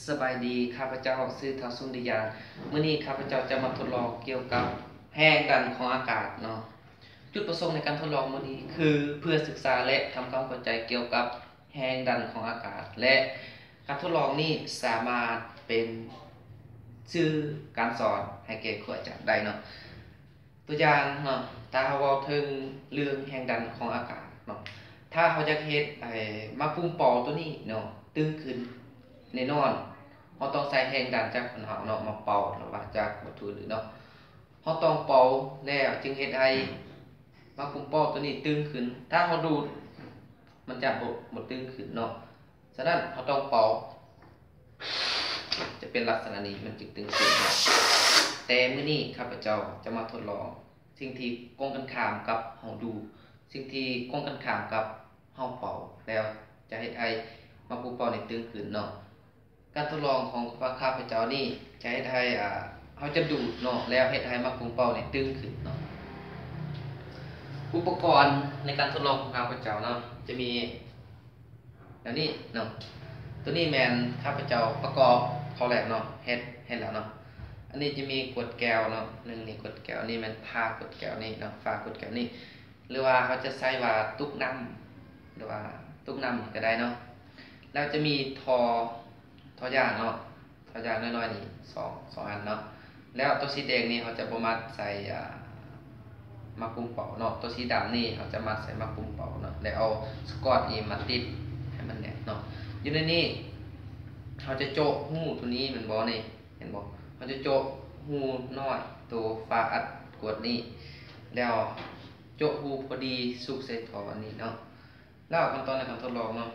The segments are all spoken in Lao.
ສະບາຍດີ, ຂ້າພະເຈົ້າຊື່ທ້າວຊຸນລິຍາ. ມື້ນີ້ຂ້າພະເຈົ້າຈະມາທົດລອງກ່ຽວກັບແຮງດັນຂອງອາກາດເນາະ. ຈຸດປະສົງໃນການທົດລອງມື້ນີ້ຄືເພື່ອສຶກສາ ແລະ ທຳຄວາມເຂົ້າໃຈກ່ຽວກັບແຮງດັນຂອງອາກາດ ແລະ ການທົດລອງນີ້ສາມາດເປັນສື່ການສອນໃຫ້ແກ່ຄູອາຈານໄດ້ເນາະ. ຕົວຢ່າງເນາະ, ຖ້າເຮົາເວົ້າເຖິງເລື່ອງແຮງດັນຂອງອາກາດເນາະ, ຖ້າເຮົາຢາກເຮັດໃຫ້ໝາກປຸ້ມເປົ່າໂຕນີ້ເນາະ ຕຶງຂຶ້ນ, ແນ່ນອນເຮົາຕ້ອງໃຊ້ແຮງດັນຈາກຄົນເຮົາເນາະ ມາເປົ່າ ຫຼືວ່າຈາກວັດຖຸອື່ນເນາະ. ເຮົາຕ້ອງເປົ່າແລ້ວຈຶ່ງເຮັດໃຫ້ໝາກປຸ້ມເປົ່າໂຕນີ້ຕຶງຂຶ້ນ. ຖ້າເຮົາດູດ ມັນຈະບໍ່ ບໍ່ຕຶງຂຶ້ນເນາະ. ສະນັ້ນເຮົາຕ້ອງເປົ່າ ຈະເປັນລັກສະນະນີ້ ມັນຈຶ່ງຕຶງຂຶ້ນເນາະ. ແຕ່ມື້ນີ້ຂ້າພະເຈົ້າຈະມາທົດລອງສິ່ງທີ່ກົງກັນຂ້າມກັບເຮົາດູດ, ສິ່ງທີ່ກົງກັນຂ້າມກັບເຮົາເປົ່າ ແລ້ວຈະເຮັດໃຫ້ໝາກປຸ້ມເປົ່ານີ້ຕຶງຂຶ້ນເນາະ. ການທົດລອງຂອງຂ້າພະເຈົ້ານີ້ຈະເຮັດໃຫ້ ອາ ເຮົາຈະດູດເນາະ ແລ້ວເຮັດໃຫ້ໝາກປຸ້ມເປົ່ານີ້ຕຶງຂຶ້ນເນາະ. ອຸປະກອນໃນການທົດລອງຂອງຂ້າພະເຈົ້າເນາະ ຈະມີ ແນວນີ້ເນາະ. ໂຕນີ້ແມ່ນຂ້າພະເຈົ້າປະກອບເຂົ້າແລ້ວເນາະ, ເຮັດ ເຮັດແລ້ວເນາະ. ອັນນີ້ຈະມີກວດແກ້ວເນາະ, ໜຶ່ງນີ້ກວດແກ້ວ, ນີ້ແມ່ນຝາກວດແກ້ວນີ້ເນາະ, ຝາກວດແກ້ວນີ້ ຫຼືວ່າເຮົາຈະໃຊ້ວ່າຕຸກນ້ຳ ຫຼືວ່າຕຸກນ້ຳນີ້ກໍໄດ້ເນາະ. ແລ້ວຈະມີທໍ່ ທໍ່ຢາງເນາະ, ທໍ່ຢາງນ້ອຍໆນີ້ ສອງ ສອງອັນເນາະ. ແລ້ວໂຕສີແດງນີ້ເຮົາຈະບໍ່ມັດໃສ່ ອາ ໝາກປຸ້ມເປົ່າເນາະ, ໂຕສີດຳນີ້ເຮົາຈະມັດໃສ່ໝາກປຸ້ມເປົ່າເນາະ ແລ້ວເອົາສະກອດນີ້ມາຕິດໃຫ້ມັນແໜ້ນເນາະ. ຢູ່ໃນນີ້ເຮົາຈະໂຈະຮູໂຕນີ້ແມ່ນບໍ່ນີ້ ເຫັນບໍ່? ເຮົາຈະໂຈະຮູນ້ອຍໂຕຝາອັດກວດນີ້ ແລ້ວໂຈະຮູພໍດີຊຸກໃສ່ທໍ່ອັນນີ້ເນາະ. ແລ້ວຂັ້ນຕອນໃນການທົດລອງເນາະ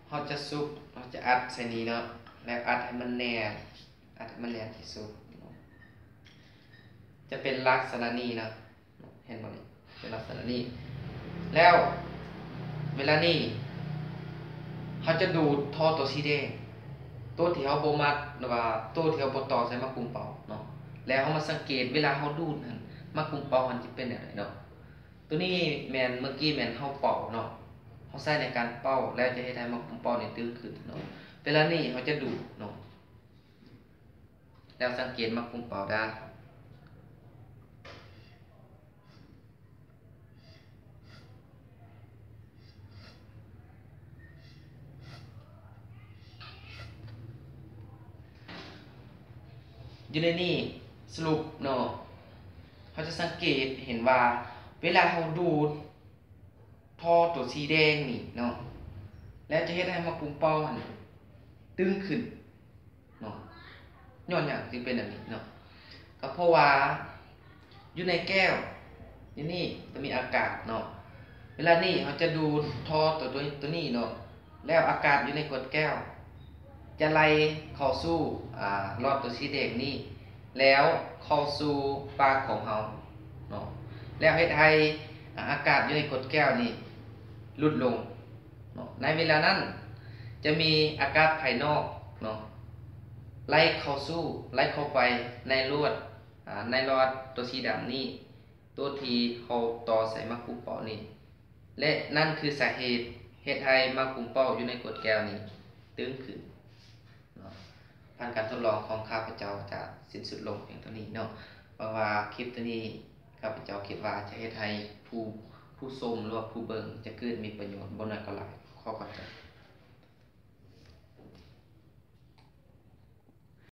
ເຮົາຈະຊຸກ ເຮົາຈະອັດໃສ່ນີ້ເນາະ ແລ້ວອັດໃຫ້ມັນແໜ້ນ ອັດໃຫ້ມັນແໜ້ນທີ່ສຸດເນາະ. ຈະເປັນລັກສະນະນີ້ເນາະ, ເຫັນບໍ່ນີ້? ເປັນລັກສະນະນີ້. ແລ້ວເວລານີ້ເຮົາຈະດູດທໍ່ໂຕສີແດງ ໂຕທີ່ເຮົາບໍ່ມັດ ຫຼືວ່າໂຕທີ່ເຮົາບໍ່ຕໍ່ໃສ່ໝາກປຸ້ມເປົ່າເນາະ. ແລ້ວເຮົາມາສັງເກດເວລາເຮົາດູດຫັ້ນ ໝາກປຸ້ມເປົ່າມັນຈະເປັນແນວໃດເນາະ. ໂຕນີ້ແມ່ນ ເມື່ອກີ້ແມ່ນເຮົາເປົ່າເນາະ, ເຮົາໃຊ້ໃນການເປົ່າ ແລ້ວຈະເຮັດໃຫ້ໝາກປຸ້ມເປົ່ານີ້ຕຶງຂຶ້ນເນາະ. ເວລານີ້ເຮົາຈະດູດເນາະ ແລ້ວສັງເກດໝາກປຸ້ມເປົ່າດາ. ຢູ່ໃນນີ້ສະຫຼຸບເນາະ, ເຮົາຈະສັງເກດເຫັນວ່າເວລາເຮົາດູດທໍ່ໂຕສີແດງນີ້ເນາະ ແລ້ວຈະເຮັດໃຫ້ໝາກປຸ້ມເປົ້າຫັ້ນຕຶງຂຶ້ນເນາະ. ຍ້ອນຫຍັງຈຶ່ງເປັນແບບນີ້ເນາະ? ກໍເພາະວ່າຢູ່ໃນແກ້ວ ຢູ່ນີ້ຈະມີອາກາດເນາະ. ເວລານີ້ເຮົາຈະດູດທໍ່ໂຕ ໂຕ ໂຕນີ້ເນາະ ແລ້ວອາກາດຢູ່ໃນກວດແກ້ວຈະໄຫຼເຂົ້າສູ່ ອາ ຫຼອດໂຕສີແດງນີ້ ແລ້ວເຂົ້າສູ່ປາກຂອງເຮົາເນາະ ແລ້ວເຮັດໃຫ້ ອາ ອາກາດຢູ່ໃນກວດແກ້ວນີ້ຫຼຸດລົງເນາະ. ໃນເວລານັ້ນຈະມີອາກາດພາຍນອກເນາະ ໄຫຼເຂົ້າສູ່ ໄຫຼເຂົ້າໄປໃນຫຼອດ ອາ ໃນຫຼອດໂຕສີດຳນີ້ ໂຕທີ່ເຮົາຕໍ່ໃສ່ໝາກປຸ້ມເປົ້ານີ້ ແລະ ນັ້ນຄືສາເຫດເຮັດໃຫ້ໝາກປຸ້ມເປົ້າຢູ່ໃນກວດແກ້ວນີ້ຕຶງຂຶ້ນເນາະ. ການທົດລອງຂອງຂ້າພະເຈົ້າຈະສິ້ນສຸດລົງພຽງເທົ່ານີ້ເນາະ. ຫວັງວ່າຄລິບໂຕນີ້ ຂ້າພະເຈົ້າຄິດວ່າຈະເຮັດໃຫ້ຜູ້ ຜູ້ຊົມ ຫຼືວ່າຜູ້ເບິ່ງຈະເກີດມີປະໂຫຍດບໍ່ໜ້ອຍກໍຫຼ